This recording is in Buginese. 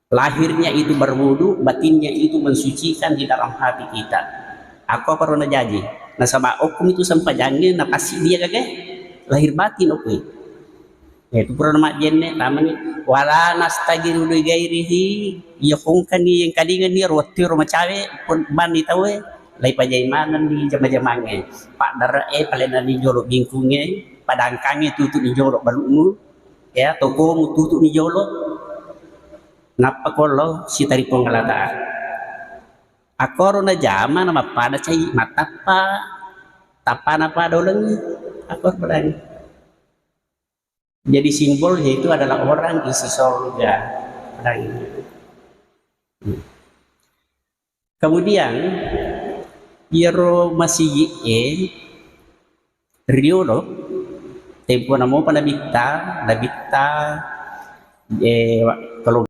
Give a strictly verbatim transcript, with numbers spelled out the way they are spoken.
Lahirnya itu berwudu, batinnya itu mensucikan di dalam hati kita. Aku apa rona jaji? Nasaba okumi tu sempajangnge napassi dia kage lahir batin okui. Yaitu pura majjenne tamani wala nastagiru li ghairihi, iya kongkani yang kalingan ni roti ro macawe pun bani tawe lai pajai maneng ni jama-jamangnge. Pak dara e palenani jolo bingkungnge, padangkangnge tutu ni jolo balukmu, ya tokomu tutu ni jolo. Nappa kollo sitari Puang Allah Ta'ala. Akkoro najama na mappada cai mattappa, tappa napada ulengngi. Akkoro padangi. Jadi simbolnya itu adalah orang isi sorga. Padangi. Kemudian iyaro masigi e riolo tempo namopa nabitta, nabitta eh, wa-